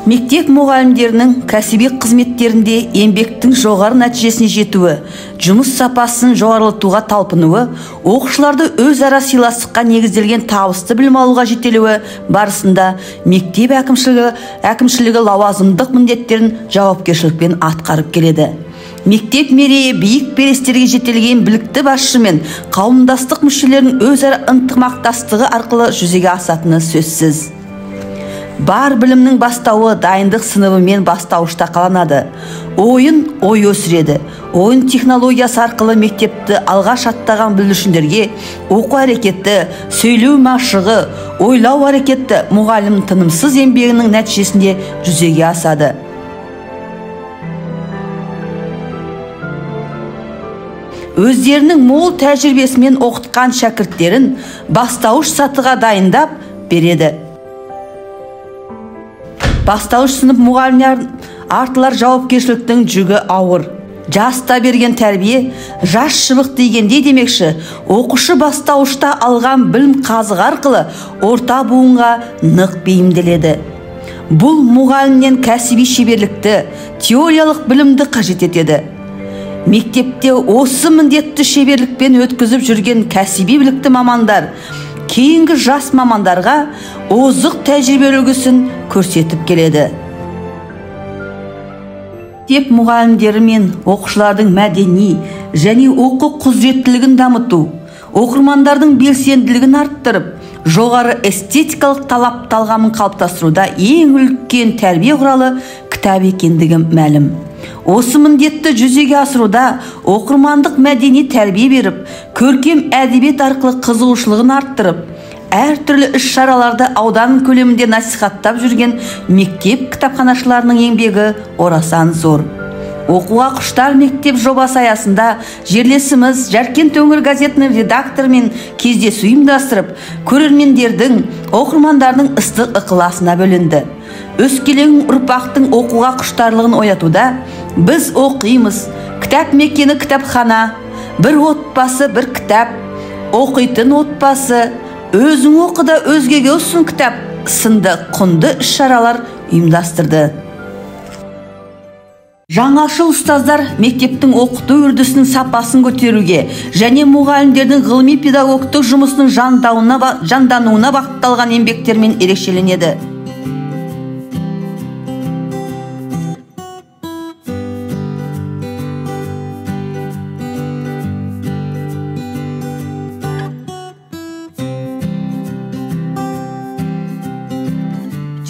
Мектеп мұғалімдерінің кәсіби қызметтерінде еңбектің жоғары нәтижесіне жетуі, жұмыс сапасын жоғарылатуға талпынуы, оқушыларды өзара сыйластыққа негізделген табысты білім алуға жетелеуі барысында мектеп әкімшілігі лауазымдық міндеттерін жауапкершілікпен атқарып келеді. Мектеп мерейі биік белестерге жетелеген білікті басшы мен қауымдастық мүшелерінің өзара ынтымақтастығы арқылы жүзеге асатыны сөзсіз. Бар білімнің бастауы дайындық сыныбымен бастауышта қаланады. Ойын ой өсіреді. Ойын технологиясы арқылы мектепті алға аттаған бүлдіршіндерге оқу әрекеті, сөйлеу машығы, ойлау әрекеті мұғалім тынымсыз еңбегінің нәтижесінде жүзеге асады. Өздерінің мол тәжірибесімен оқытқан шәкірттерін бастауыш сатыға дайындап береді. Бастауыш сынып мұғалімдер артылар жауапкершіліктің жүгі ауыр. Жаста берген тәрбие жас шыбық дегендей демекші, оқушы бастауышта алған білім қазығы арқылы орта буынға нық бейімделеді. Бұл мұғалімнен кәсіби шеберлікті, теориялық білімді қажет етеді. Мектепте осы міндетті шеберлікпен өткізіп жүрген кәсіби білікті мамандар кейінгі жас мамандарға озық тәжірибе үлгісін көрсетіп келеді. Мектеп мұғалімдері мен оқушылардың мәдени және оқу құзыреттілігін дамыту, оқырмандардың белсенділігін арттырып, жоғары эстетикалық талап талғамын қалыптастыруда ең үлкен тәрбие құралы кітап екендігі мәлім. Осы міндетті жүзеге асыруда оқырмандық мәдени тәрбие беріп, көркем әдебиет арқылы қызығушылығын арттырып, әртүрлі іс-шараларды аудан көлемінде насихаттап жүрген мектеп кітапханашыларының еңбегі орасан зор. Оқуға құштар мектеп жобасы аясында жерлесіміз Жаркент өңір газетінің редакторымен кездесу ұйымдастырып, көрермендердің, оқырмандардың ыстық ықыласына бөленді. Өскелең ұрпақтың оқуға құштарлығын оятуда біз оқимыз, кітап мекені кітапхана, бір отбасы бір кітап, оқитын отбасы, өзің оқы да өзгеге ұсын кітап сынды құнды іс-шаралар ұйымдастырды. Жаңашыл ұстаздар мектептің оқыту үрдісінің сапасын көтеруге және мұғалімдердің ғылыми педагогтық жұмысының жандануына бағытталған еңбектермен ерекшеленеді.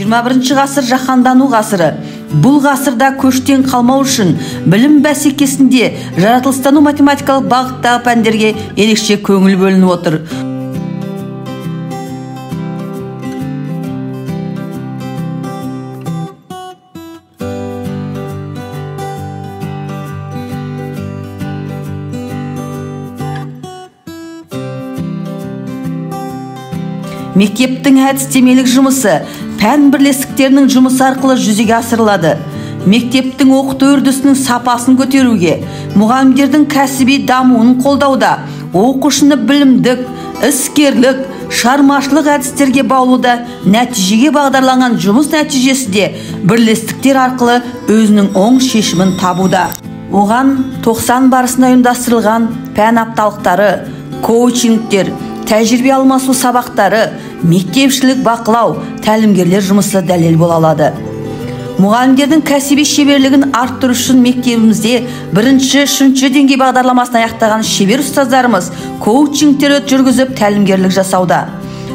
XXI ғасыр жаһандану ғасыры. Бұл ғасырда көштен қалмау үшін білім бәсекесінде жаратылыстану математикалық бағыттағы пәндерге ерекше көңіл бөлініп отыр. Мектептің әдістемелік жұмысы пән бірлестіктерінің жұмысы арқылы жүзеге асырылады. Мектептің оқыту үрдісінің сапасын көтеруге, мұғалімдердің кәсіби дамуын қолдауда, оқушыны білімдік, іскерлік, шығармашылық әдістерге баулуда нәтижеге бағдарланған жұмыс нәтижесі де бірлестіктер арқылы өзінің оң шешімін табуда. Оған 90 барысында ұйымдастырылған пән апталықтары, коучингтер, тәжірибе алмасу сабақтары, мектепшілік бақылау, тәлімгерлер жұмысы дәлел бола алады. Мұғалімдердің кәсіби шеберлігін арттыру үшін мектебімізде бірінші, үшінші деңгей бағдарламасын аяқтаған шебер ұстаздарымыз коучингтер жүргізіп тәлімгерлік жасауда.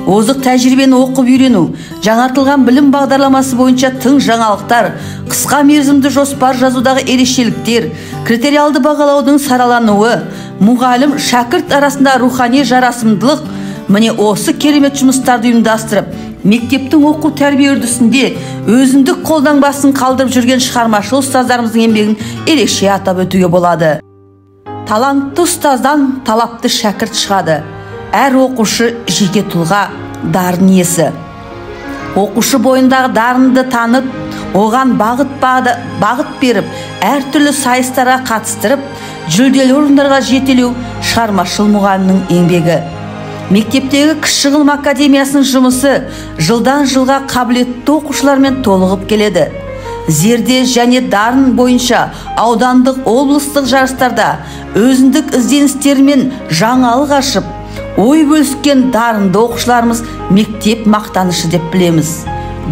Озық тәжірибені оқып үйрену, жаңартылған білім бағдарламасы бойынша тың жаңалықтар, қысқа мерзімді жоспар жазудағы ерекшеліктер, критериалды бағалаудың саралануы, мұғалім шәкірт арасында рухани жарасымдылық, міне осы керемет жұмыстарды ұйымдастырып, мектептің оқу тәрбие үрдісінде өзіндік қолтаңбасын қалдырып жүрген шығармашыл ұстаздарымыздың еңбегін ерекше атап өтуге болады. Талантты ұстаздан талапты шәкірт шығады. Әр оқушы жеке тұлға, дарын иесі. Оқушы бойындағы дарынды танып, оған бағыт беріп, әртүрлі сайыстарға қатыстырып, жүлделі орындарға жетелеу шығармашыл мұғалімнің еңбегі. Мектептегі кіші ғылым академиясының жұмысы жылдан жылға қабілетті оқушылармен толығып келеді. Зерде және дарын бойынша аудандық, облыстық жарыстарда өзіндік ізденістерімен жаңалық ашып, ой бөліскен дарынды оқушыларымыз мектеп мақтанышы деп білеміз.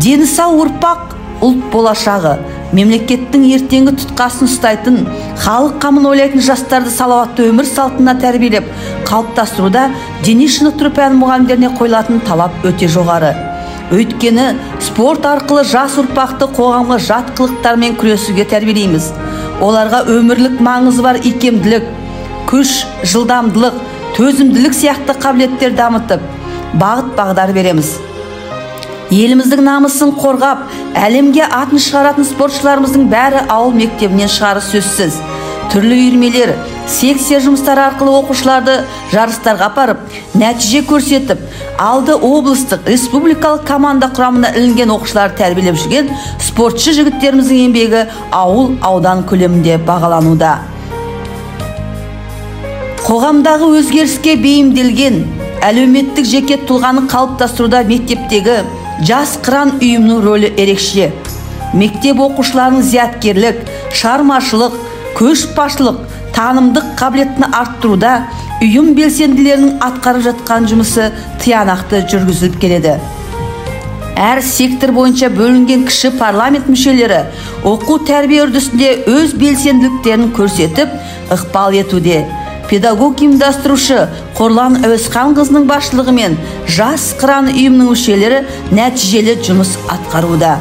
Дені сау ұрпақ ұлт болашағы, мемлекеттің ертеңгі тұтқасын ұстайтын, халық қамын ойлайтын жастарды салауатты өмір салтына тәрбиелеп, қалыптастыруда дене шынықтыру пәні мұғалімдеріне қойылатын талап өте жоғары. Өйткені спорт арқылы жас ұрпақты қоғамға жат қылықтармен күресуге тәрбиелейміз. Оларға өмірлік маңызы бар икемділік, күш, жылдамдылық, төзімділік сияқты қабілеттер дамытып, бағыт бағдар береміз. Еліміздің намысын қорғап, әлемге атын шығаратын спортшыларымыздың бәрі ауыл мектебінен шығары сөзсіз. Түрлі үйірмелер, секция жұмыстары арқылы оқушыларды жарыстарға апарып, нәтиже көрсетіп, алды облыстық, республикалық команда құрамына ілінген оқушыларды тәрбиелеп жүрген спортшы жігіттеріміздің еңбегі ауыл, аудан көлемінде бағалануда. Қоғамдағы өзгеріске бейімделген әлеуметтік жеке тұлғаны қалыптастыруда мектептегі жас қыран ұйымының рөлі ерекше. Мектеп оқушыларының зияткерлік, шығармашылық, көшбасшылық, танымдық қабілетін арттыруда ұйым белсенділерінің атқарып жатқан жұмысы тиянақты жүргізіліп келеді. Әр сектор бойынша бөлінген кіші парламент мүшелері оқу тәрбие үрдісінде өз белсенділіктерін көрсетіп, ықпал етуде. Педагог ұйымдастырушы Қорлан Әуесқанқызының басшылығымен жас қыран ұйымының мүшелері нәтижелі жұмыс атқаруда.